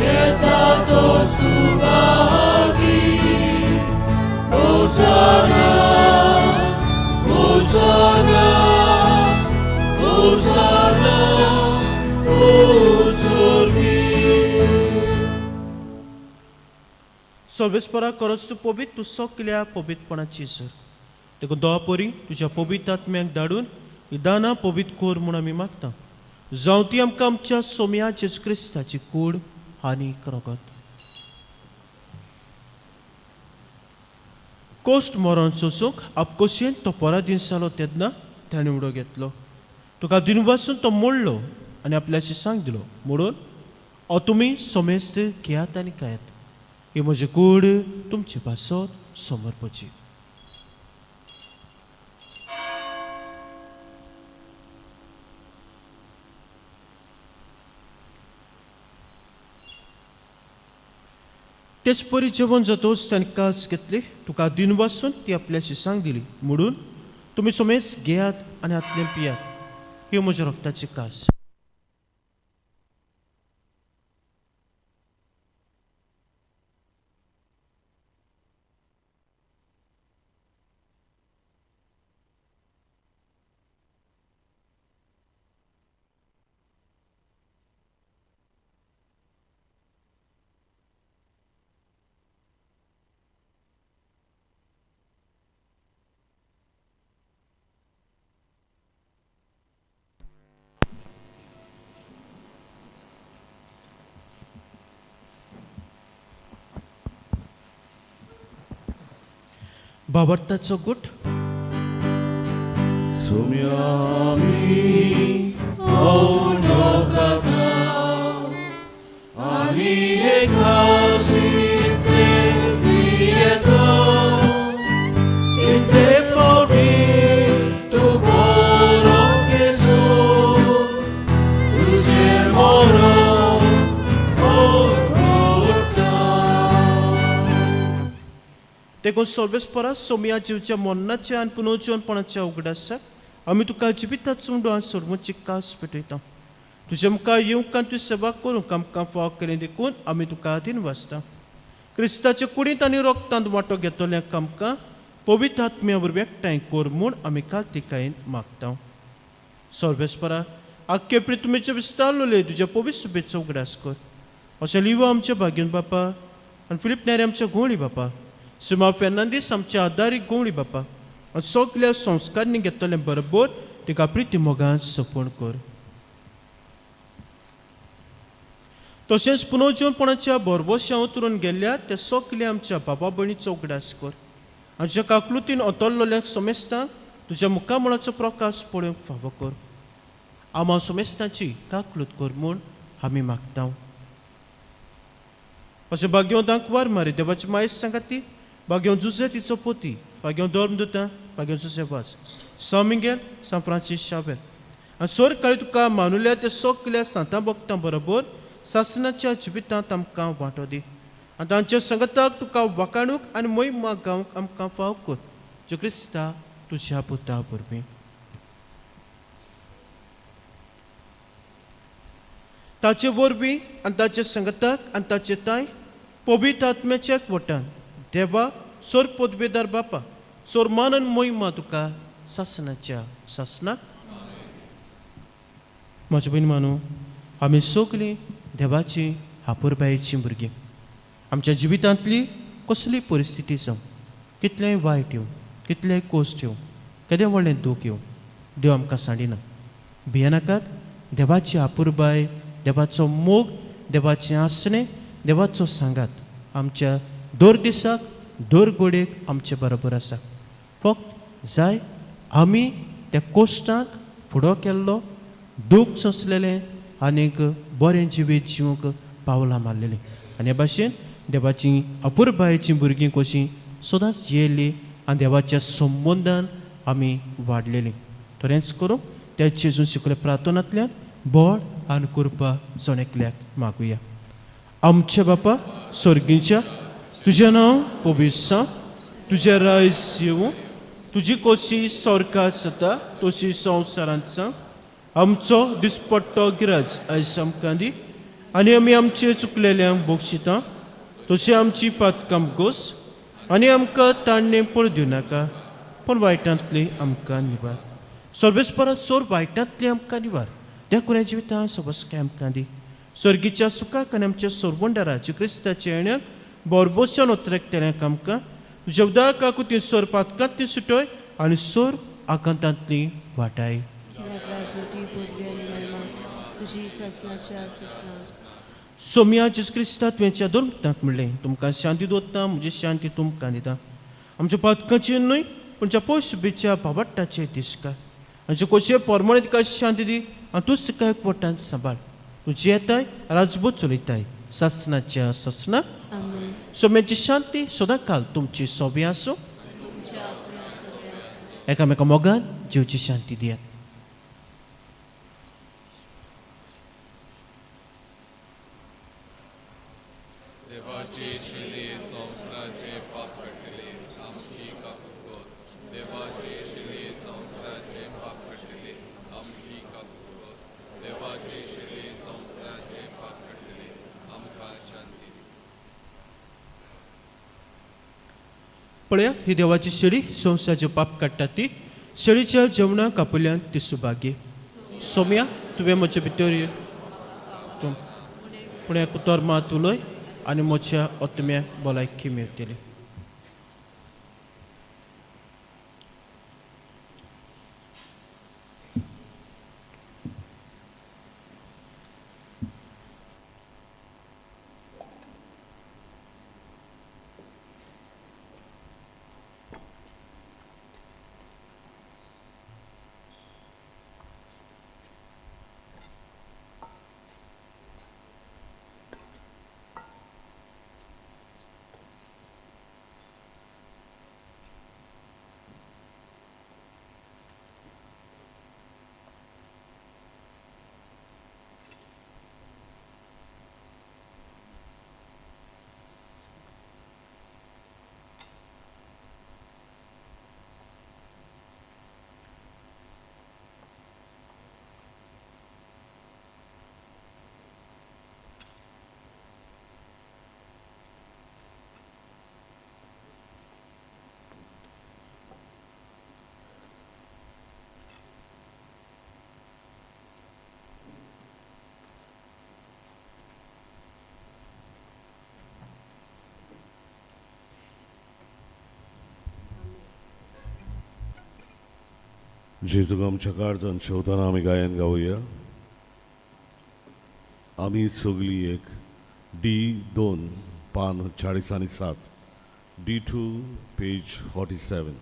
येता तो सुभागी. होसाना, होसाना, होसाना उत्सर्गी. सर्वेस्परा, करस तूं पवित्र, तूं सगल्या पवित्रपणाची सर. देखून दोवा परी तुज्या पवित्र आत्म्याक धाडून ही दानां पवित्र कर म्हूण आमी मागता, जावं ती आमकां आमच्या सोम्या जेजू क्रिस्ताची कूड आनी रगत. कोश्ट मरण सोसूंक आपकोशेन तो पराधीन जालो तेन्ना ताणें उडो घेतलो, तुका दिनवासून तो मोडलो आनी आपल्या शिसांक दिलो म्हणून, हो तुमी समेस्त घेयात आनी खायात. ही म्हजी कूड तुमचे पासत समर्पची. तेच परी जेवण जातोच ताणें कास घेतली, तुका दिनवासून ती आपल्या शिसांक दिली म्हणून, तुमी समेस्त घेयात आनी हातलें पियात. ही म्हज्या रक्ताची कास. भावार्थाचो गुट. सोम्यामी आनी एका शिते पियेता, तितले पावटी तूं बरो केसो, तुजें मरण उरता. देखून सर्वेस्परा, सोमया जिवच्या मरणाच्या आनी पुनर्जीवनपणाच्या उगडासाक आमी तुका जिविताचो उंडो आनी सर्वोच्च कास पेटयता. तुजे मुखार येवंक आनी तुजी सेवा करूंक आमकां फावो केलें देखून आमी तुका दिनवासता. क्रिस्ताच्या कुडींत आनी रोगतांत वांटो घेतल्याक आमकां पवित्र आत्म्या वरवीं एकठांय कर म्हूण आमी कार्तिकायेन मागता. सर्वेस्परा आख्खे पृथ्वीचे विस्तारलेले तुज्या पवित्र सुबेचो उगडास कर. अशें लिवो आमच्या भाग्यन बापा आनी फिलीप नेरे आमच्या गोंवळी बापा, सिमा फेर्नांदीस आमच्या आदारी गोंवळी बापा आनी सगल्या संस्कारांनी घेतलें बरोबर तिका प्रिती मोगान सपण कर. तशेंच पुनर्जीवनपणाच्या भरवश्या उतरून गेल्ल्या त्या सगल्या आमच्या बाबा भयणीचो उगडास कर. आमच्या काकलुतीन अतरलेल्या समेस्तांक तुज्या मुखामळाचो प्रकाश पळोवंक फावो कर. आमा समेस्तांची काकलूत कर म्हूण आमी मागता. अशें भाग्यवंत दांकवार मारी देवाची मायस सांगाती, भाग्यवंत जुजे तिचो पोती, भाग्यवंत धर्म दुता, भाग्यवंत जुजे वास, सान मिगेल, सान फ्रांसीस शावेर आनी सोर काळी तुका मानुल्या त्या सगल्या सांतां भक्तां बरोबर सासणाच्या जिवितांत आमकां वांटो दी आनी तांच्या संगताक तुका वाकाणूक आनी मोहिमा गावंक आमकां फाव कर. जो क्रिस्ता तुज्या पुता वरवीं. ताचे वरवीं आनी ताचे संगताक आनी ताचे ताय पवित्र आत्म्याच्या एकवटान देवा सोर पदवेदार बापा सोर मानन मोहिमा तुका सासणाच्या सासणाक. म्हज्या भयणी मानू, आमी सगलीं देवाची आपुरबायेचीं भुरगीं. आमच्या जिवितांतली कसली परिस्थिती जावं, कितलेंय वायट येवं, कितलेंय कोश्ट येवं, केदें व्हडलें दूख येवं, देव आमकां सांडिना. भियेनाकात. देवाची आपुरबाय, देवाचो मोग, देवाचें आसणें, देवाचो सांगात आमच्या दर दिसाक दर घडयेक आमचे बरोबर आसा. फक्त जाय आमी त्या कोश्टांक फुडो केल्लो, दूख सोंसलेलें आनीक बरें जिवीत जिवंक पावलां मारलेलीं. आनी हे भाशेन देवाची अपुरबायेचीं भुरगीं कशीं सदांच जियेल्लीं आनी देवाच्या संबंदान आमी वाडलेलीं. थोडेंच करूं त्या जेजून शिकले प्रार्थनांतल्यान बळ आनी कृपा जण एकल्याक मागुया. आमच्या बापा सर्गीच्या, तुजें नांव पवित्र जावं, तुजें रायस येवं, तुजी कशी स्वर्गात जाता तशी संवसारांत जावं. आमचो दिसपट्टो गिराज आयज आमकां दी आनी आमी आमचे चुकलेल्यांक बक्षिता तशें आमची पातकां गोस आनी आमकां ताणें पळ दिवं नाका, पूण वायटांतली आमकां निवार. सर्वेस्परात सोर वायटांतली आमकां निवार. त्या कुऱ्या जिवितां सबसकाय आमकां दी. सर्गीच्या सुखाक आनी आमच्या सोरवंडारा क्रिस्ताच्या येण्याक बोरबोच्यान उतरेकतल्यांक आमकां तुज्या उदकाकू ती सोर पातकांतली सुटय आनी सोर आकांतांतली वाटाय. सोम्या जेजू क्रिस्ता तुवेंच्या धर्मतांत म्हणलें, तुमकां शांती दवरता, म्हजी शांती तुमकां दिता. आमच्या पातकांची न्हय पूण ज्या पयशुबीच्या बाबट्टाचे दिसका आमचे कोशे पोरमणे तिका शांती दी आनी तूंच तिका एकवटान सांबाळ. तूं जियेताय राजबूत चलयताय सासणाच्या सासणाक. सोम्याची शांती सदांकाल तुमची सोबी आसूं. एकामेका मोगान जिवची शांती दियात. देवाची शिली संवसाराचे पाप काडटली आमची काकूत कर. देवाची शिली संवसाराचे पाप काडटली आमची काकूत कर. देवाची शिली संवसाराचे पाप काडटली आमकां शांती दी. पळयात, ही देवाची शेळी संवसाराचे पाप काडटा ती शेळीच्या जेवणाक कापुल्यान ती सुभागी. सोम्या तुवें म्हजे भितर तूं पूण एक उतर मात उलय आनी म्हज्या आत्म्याक भलायकी मेळटली. जेजूक आमच्या काळजान शेवताना आमी गायन गावया. आमी सगळी एक डी 2 पान 40 आनी 7, D2 page 47.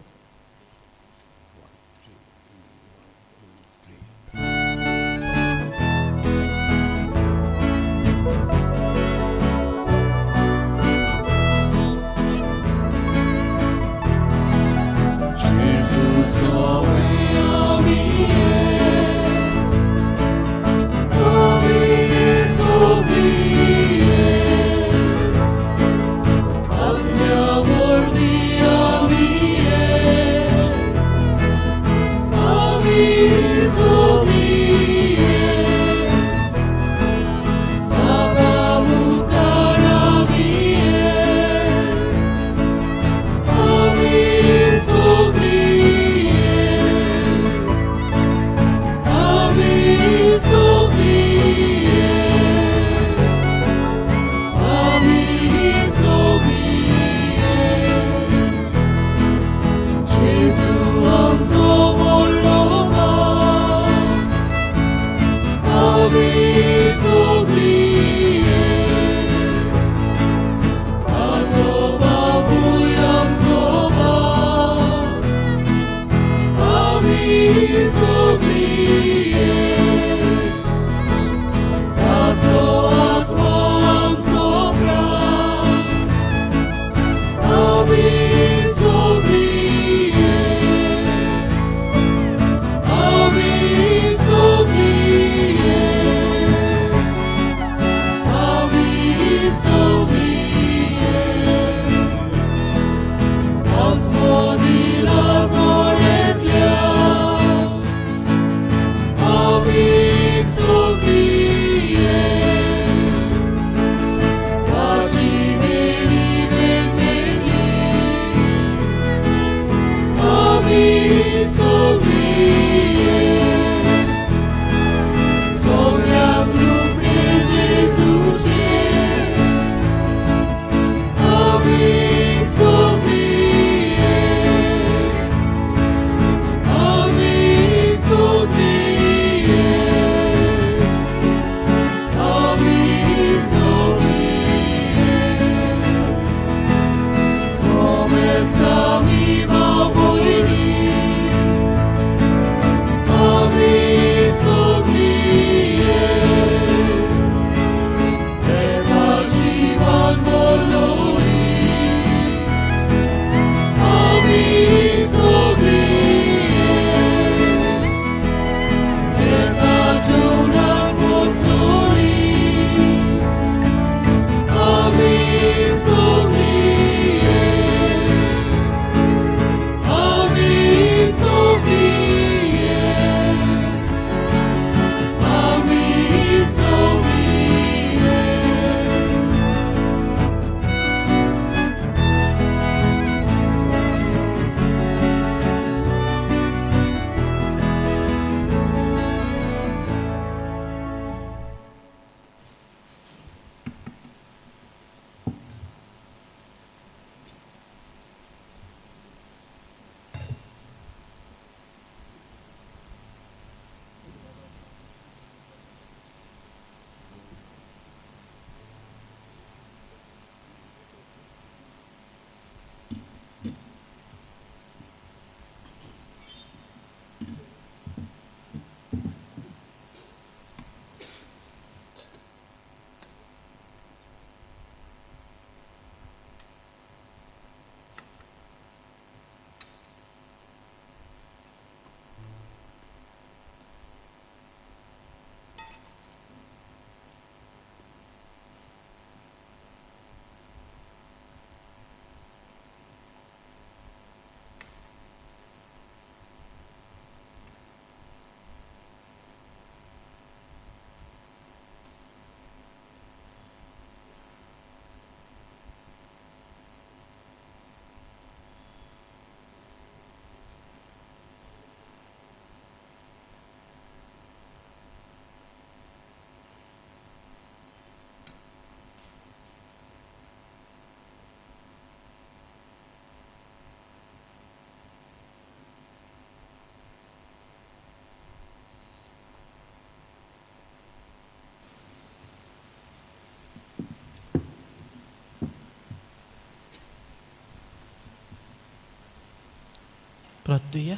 प्रार्थुया.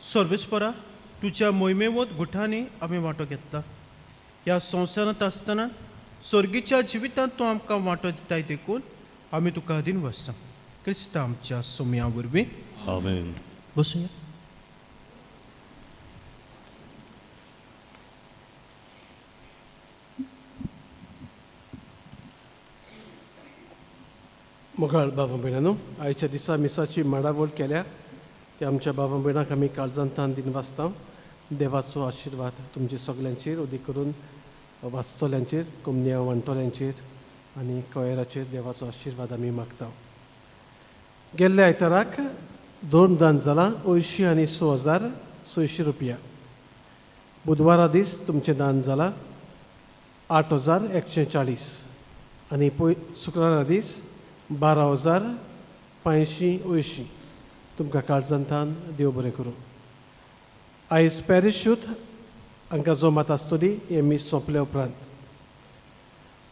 सर्वेस्परा, तुज्या मोहिमेवत गुठांनी आमी वांटो घेतला. ह्या संवसारांत आसतना स्वर्गीच्या जिवितांत तूं आमकां वांटो दिताय, देखून आमी तुका अधीन वसता, क्रिस्ता आमच्या सोम्या वरवीं. आमेन. बसुया. मोगाळ बाबा भयणांनो, आयच्या दिसा मिसाची मांडावळ केल्या ते आमच्या बाबा भयणाक आमी काळजांतान दिन वाचता. देवाचो आशिर्वाद तुमचे सगल्यांचेर, अदीक करून वाचतल्यांचेर, कोमन्या वांटोल्यांचेर आनी कयराचेर देवाचो आशिर्वाद आमी मागता. गेल्ल्या आयताराक दोन दान जालां 86,600 रुपया. बुधवारा दीस तुमचें दान जालां 8140 आनी पय शुक्रारा दीस 12,580. तुमकां काळजांतान देव बरें करूं. आयज पॅरिशूत हांकां जमात आसतली हें मीस सोंपल्या उपरांत.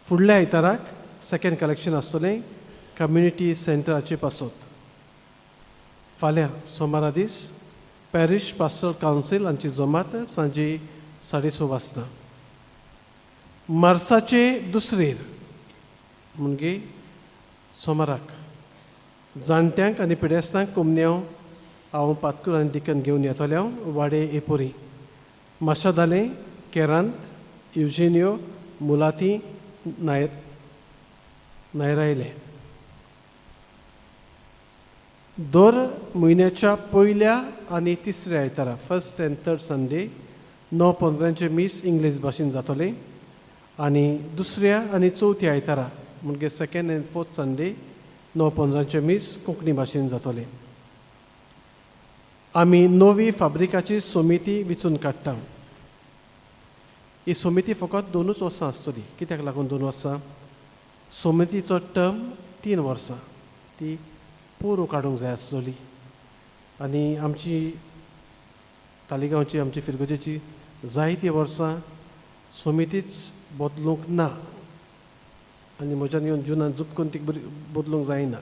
फुडल्या आयताराक सेकेंड कलेक्शन आसतलें कम्युनिटी सेंटराचे पासत. फाल्यां सोमारा दीस पॅरीश पास्टरल कावन्सील हांची जमात सांजे 6:30 वाजता. मार्साचे दुसरेर म्हणजे सोमाराक जाणट्यांक आनी पिडेस्तांक कोमन्यांव हांव पातकूर आनी डिकन घेवन येतले हांव वाडे एपोरी माशादाले केरांत युजिनियो मुलाती नायर नायरायले. दर म्हयन्याच्या पयल्या आनी तिसऱ्या आयतारा, फर्स्ट अँड थर्ड संडे, 9:15चें मीस इंग्लीश भाशेन जातलें आनी दुसऱ्या आनी चवथ्या आयतारा म्हणजे सेकंड अँड फोर्थ संडे 9:15चें मीस कोंकणी भाशेन जातलें. आमी नवी फाब्रिकाची समिती विचून काडटा. ही समिती फकत 2च वर्सां आसतली. कित्याक लागून 2 वर्सां? समितीचो टर्म 3 वर्सां, ती पोरू काडूंक जाय आसतली आनी आमची तालिगांवची, आमची फिरगजेची जायतीं वर्सां समितीच बदलूंक ना आनी म्हज्यान येवन जुनान जुपकून ती बरी बदलूंक जायना.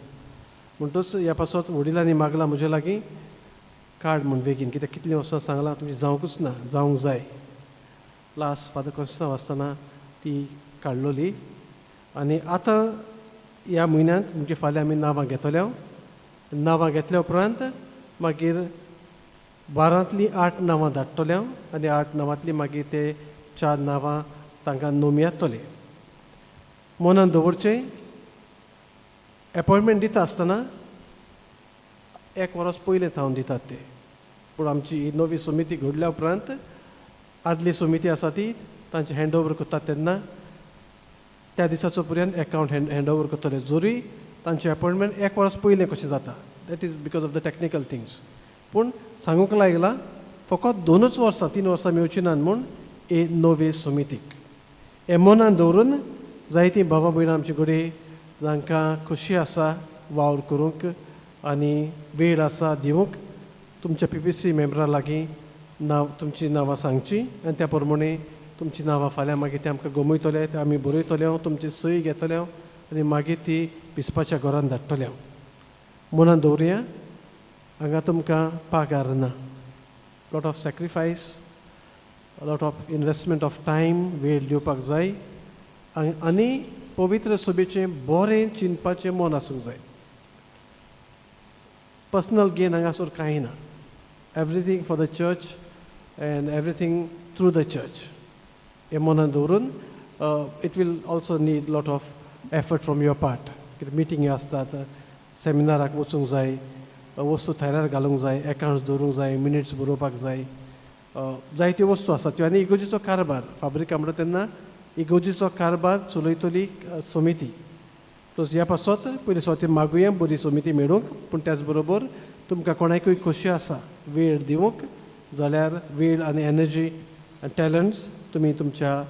म्हणटूच ह्या पासत वडिलांनी मागलां म्हजे लागीं, काड म्हूण बेगीन, कित्याक कितलीं वर्सां सांगलां तुमची जावंकूच ना, जावंक जाय. लास्ट फादर कोन्स्तांव आसतना ती काडलोली आनी आतां ह्या म्हयन्यांत म्हणजे फाल्यां आमी नांवां घेतले. नांवां घेतल्या उपरांत मागीर 12तलीं आठ नांवां धाडटले हांव आनी आठ नांवांतलीं मागीर ते चार नांवां तांकां नोमियातले. मनान दवरचें, एपॉयंटमेंट दिता आसतना एक वर्स पयलें थावन दितात ते, पूण आमची ही नवी समिती घडल्या उपरांत आदली समिती आसा ती तांचे हँड ओवर करतात तेन्ना त्या दिसाचो पर्यंत एकावंट हँड ओवर करतले, जरी तांचें अपॉयंटमेंट एक वर्स पयलें कशें जाता. That is because of the technical things. पूण सांगूंक लागला फकत 2च वर्सां, 3 वर्सां मेवची नात म्हूण हे नवे समितीक. हें मनान दवरून जायतीं बाबा भयणां आमचे कडेन जांकां खोशी आसा वावर करूंक आनी वेळ आसा दिवंक, तुमच्या पीपीसी मेंबरा लागीं नांव, तुमचीं नांवां सांगची आनी त्या प्रमाणे तुमचीं नांवां फाल्यां मागीर ते आमकां गमयतले, ते आमी बरयतले, तुमची सही घेतले आनी मागीर ती बिस्पाच्या घरान धाडटले. मनान दवरुया, हांगा तुमकां पागार ना. Lot of sacrifice, lot of investment of time, वेळ दिवपाक जाय आनी पवित्र सभेचें बरें चिंतपाचें मन आसूंक जाय. पर्सनल गेन हांगासर कांय ना. Everything for the church and everything through the church हें मनान दवरून it will also need lot of effort from your part, कित्याक मिटिंगी आसतात, सेमिनाराक वचूंक जाय, वस्तू थैरार घालूंक जाय, एकावंट्स दवरूंक जाय, मिनिट्स बरोवपाक जाय, जायत्यो वस्तू आसात त्यो. आनी इगोर्जीचो कारबार, फाब्रिका म्हणटा तेन्ना इगोर्जीचो कारबार चलयतली समिती. प्लस ह्या पासत पयलीं सुवातेर मागुया बरी समिती मेळूंक, पूण त्याच बरोबर तुमकां कोणाकूय खोशी आसा वेळ दिवंक जाल्यार वेळ आनी एनर्जी आनी टॅलंट्स तुमी तुमच्या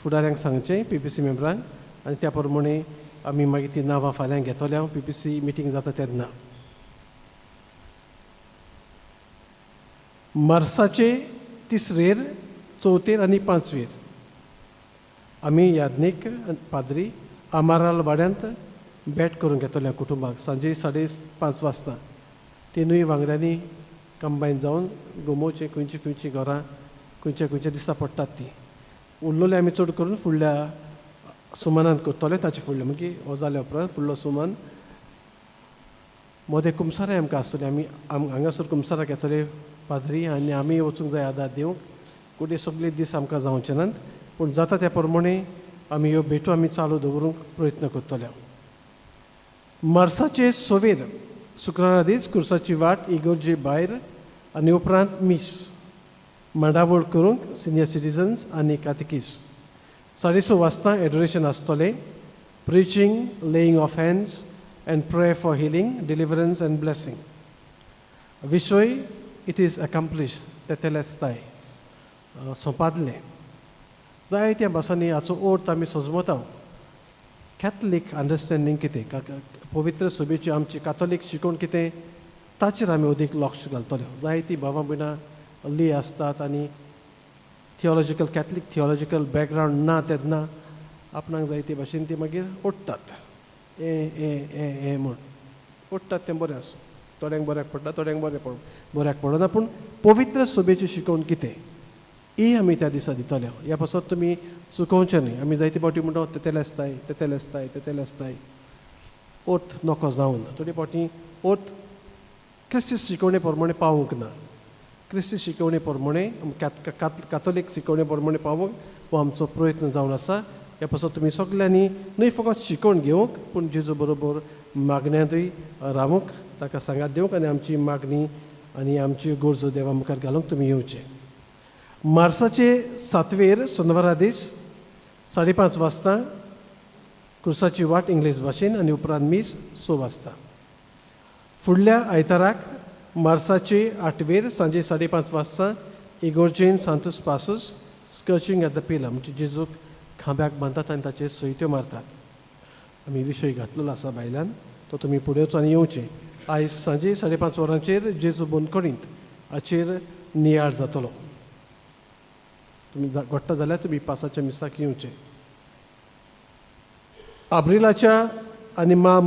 फुडाऱ्यांक सांगचें, पीपीसी मेंबरांक, आनी त्या प्रमाणे आमी मागीर ती नांवां फाल्यां घेतले हांव पीपीसी मिटींग जाता तेन्ना. मार्साचे तिसरेर, चवथेर आनी पांचवेर आमी याज्ञीक पाद्री आमाराल वाड्यांत भेट करूंक येतले कुटुंबाक सांजे 5:30 वाजता. तिनूय वांगड्यांनी कंबायन जावन गोमोवचें खंयची खंयची घरां खंयच्या खंयच्या दिसा पडटात ती. उरलेले आमी चड करून फुडल्या सुमानान करतले, ताचे फुडले मागीर हो जाल्या उपरांत फुडलो सुमान मदें कुमसाराय आमकां आसतली. आमी हांगासर कुमसाराक येतले पाद्री आनी आमी वचूंक जाय आदार दिवंक. कुडे सगळे दीस आमकां जावचे नात, पूण जाता त्या प्रमाणे आमी ह्यो भेटो आमी चालू दवरूंक प्रयत्न करतले. मार्साचे 6वेर शुक्रारा दीस कुर्साची वाट इगोर्जे भायर आनी उपरांत मीस मांडावळ करूंक सिनियर सिटीजन्स आनी कातकीस. 6:30 वाजता एडोरेशन आसतलें, preaching, laying of hands and prayer for healing, deliverance and blessing. विशय it is accomplish, तेतेलेस्ताय सोंपादलें. जायत्या भासांनी हाचो अर्थ आमी सजमता. कॅथलीक अंडरस्टँडींग कितें, पवित्र सभेची आमची काथोलीक शिकवण कितें, ताचेर आमी अदीक लक्ष घालतले. जायतीं भावां भयणां ली आसतात आनी थियोलॉजिकल कॅथलीक थियोलॉजिकल बॅकग्रावंड ना, तेन्ना आपणाक जाय ते भाशेन ती मागीर ओडटात, ए ए ए ए म्हूण ओडटात. तें बरें आसूं, थोड्यांक बऱ्याक पडटा, थोड्यांक बरें पड बऱ्याक पडना. पूण पवित्र सभेची शिकवण कितें ही आमी त्या दिसा दितले. ह्या पासत तुमी चुकोवचें न्हय. आमी जायते फावटी म्हणटा तेतेलेस्ताय तेतेलेस्ताय तेतेलेस्ताय, अर्थ नको जावन. थोडे फावटी अर्थ क्रिस्ती शिकवणे प्रमाणे पावूंक ना. क्रिस्ती शिकवणे प्रमाणे, कातोलीक शिकवणे प्रमाणे पावूंक हो आमचो प्रयत्न जावन आसा. ह्या पासत तुमी सगल्यांनी न्हय फकत शिकवण घेवंक, पूण जेजू बरोबर मागण्यांतूय रावूंक, ताका सांगात दिवंक आनी आमची मागणी आनी आमची गरजो देवा मुखार घालूंक तुमी येवचें. मार्साचे 7वेर सोनवारा दीस 5:30 वाजता कुर्साची वाट इंग्लीश भाशेन आनी उपरांत मीस 6 वाजता. फुडल्या आयताराक मार्साचे 8वेर सांजे 5:30 वाजता इगोर्जेन सांतूस पासूस स्कर्चिंग एट the pillar, म्हणजे जेजूक खांब्याक बांदतात आनी ताचेर सयत्यो मारतात. आमी विशय घातलेलो आसा भायल्यान, तो तुमी फुडें वचून आनी येवचें. आयज सांजे 5:30 वरांचेर जेजू बंदखणींत हाचेर नियाळ जातलो. तुमी घडटा जाल्यार तुमी पासाच्या मिसाक येवचें. आब्रिलाच्या आनी मा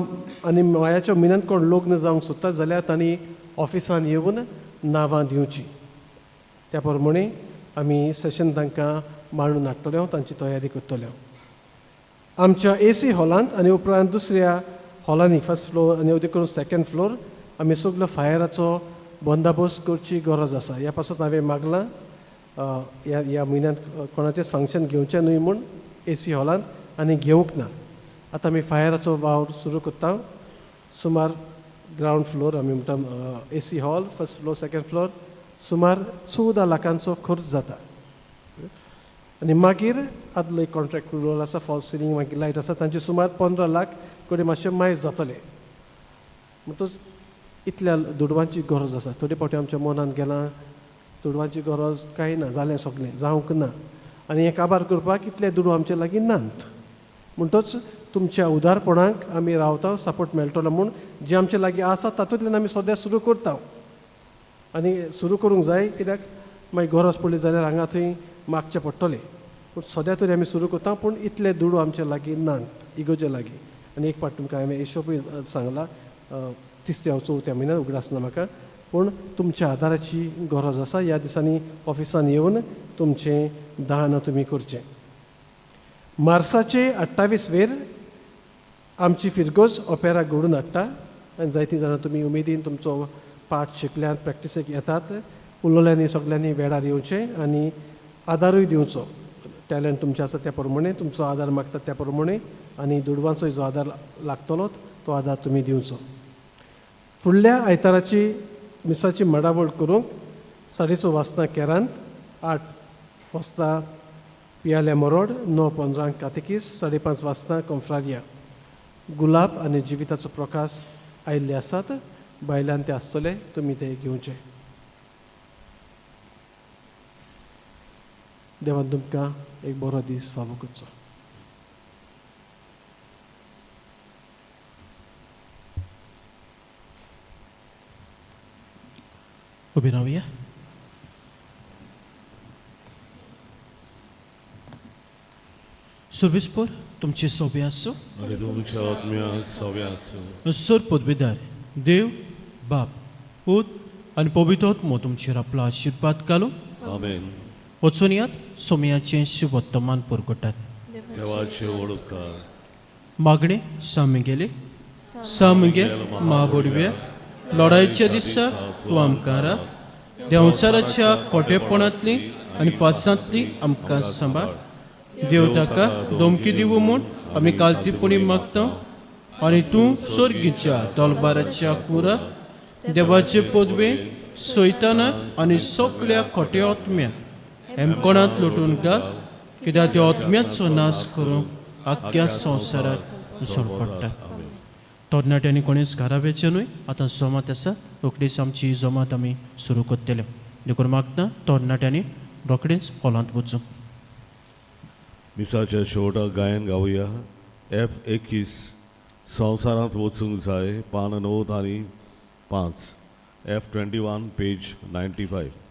आनी मायाच्या म्हयन्यांत कोण लग्न जावंक सोदता जाल्यार तांणी ऑफिसान येवन नांवां दिवचीं. त्या प्रमाणे आमी सेशन तांकां मांडून हाडटले, तांची तयारी करतले. आमच्या ए सी हॉलांत आनी उपरांत दुसऱ्या हॉलांनी फर्स्ट फ्लोर आनी अदीक करून सेकंड फ्लोर आमी सगलो फायराचो बंदोबस्त करची गरज आसा. ह्या पासून हांवें मागलां, ह्या ह्या म्हयन्यांत कोणाचेंच फंक्शन घेवचें न्हय म्हूण ए सी हॉलांत, आनी घेवंक ना. आतां आमी फायराचो वावर सुरू करता. सुमार ग्रावंड फ्लोर आमी म्हणटा AC hall, first floor, second floor, सुमार 14 लाखांचो खर्च जाता. आनी मागीर आदलो एक कॉन्ट्रॅक्ट रोल आसा, फॉल्स सिलींग, मागीर लायट आसा, तांचे सुमार 15 लाख कडेन मातशें मायज जातलें. म्हणटच इतल्या दुडवांची गरज आसा. थोडे फावटी आमच्या मनान गेलां दुडवांची गरज कांय ना, जालें सगळें, जावंक ना आनी हें काबार करपाक इतले दुडू आमचे लागीं नात. म्हणटच तुमच्या उदारपणाक आमी रावता, सपोर्ट मेळटलो म्हूण. जे आमचे लागीं आसा तातूंतल्यान आमी सद्या सुरू करता आनी सुरू करूंक जाय, कित्याक मागीर गरज पडली जाल्यार हांगा थंय मागचें पडटलें. पूण सद्या तरी आमी सुरू करता, पूण इतले दुडू आमचे लागीं नात इगोर्जे लागीं. आनी एक पाट तुमकां हांवें हिशोबूय सांगला, तिसऱ्या चवथ्या म्हयन्यात उगडास ना म्हाका, पूण तुमच्या आदाराची गरज आसा. ह्या दिसांनी ऑफिसान येवन तुमचें दान तुमी करचें. मार्साचे 28वेर आमची फिरगोज ओपेरा घडून हाडटा आनी जायतीं जाणां तुमी उमेदीन तुमचो पाठ शिकल्यात, प्रॅक्टिसेक येतात. उलोवल्यांनी सगल्यांनी वेळार येवचें आनी आदारूय दिवचो. टॅलंट तुमचें आसा त्या प्रमाणे तुमचो आदार मागतात त्या प्रमाणे आनी दुडवांचोय जो आदार लागतलो तो आदार तुमी दिवचो. फुडल्या आयताराची मिसाची माडावळ करूंक 6:30 वाजता केरांत, 8 वाजता पियाल्या मरोड, 9:15 कातेकीस, 5:30 वाजता कोंफ्रारिया. गुलाब आनी जिविताचो प्रकाश आयिल्ले आसात, भायल्यान ते आसतले, तुमी ते घेवचे. देवान तुमकां एक बरो दीस फावो करचो. उबी रावया. सर्वेस्पर तुमचे सोबे आसूं. आनी तुमच्या आत्म्या सव्या आसूं. सर पदवेदार देव बाप पूत आनी पवित्र आत्मो तुमचेर आपलो आशिर्वाद घालूं. आमेन. वचून यात सोमयाचें शिवोत्तमान पुरगटात. देवाचे ओळखकार. मागणें सामगेले सामगे म्हाबोडव्या लढायच्या दिसा तूं आमकां राख. देंवचाराच्या खोटेपणांतली आनी फासांतली आमकां सांबाळ. देव ताका धमकी दिवं म्हूण आमी कालतीपणी मागता आनी तूं सर्गीच्या तलबाराच्या कुराक देवाचे पदवे सैतानाक आनी सगळ्या खोटे आत्म्याक हेमकोणांत लोटून घाल, कित्याक त्या आत्म्याचो नाश करूंक आख्ख्या संवसाराक उसळ पडटा. तरणाट्यांनी कोणीच घरा वेचें न्हय. आतां जमात आसा, रोखडीच आमची ही जमात आमी सुरू करतले. देखून मागता तरणाट्यांनी रोखडेंच हॉलांत वचूं. मिसाच्या शेवटाक गायन गावया एफ 21 संवसारांत वचूंक जाय, पान 9 आनी 5, एफ 21 पेज 95.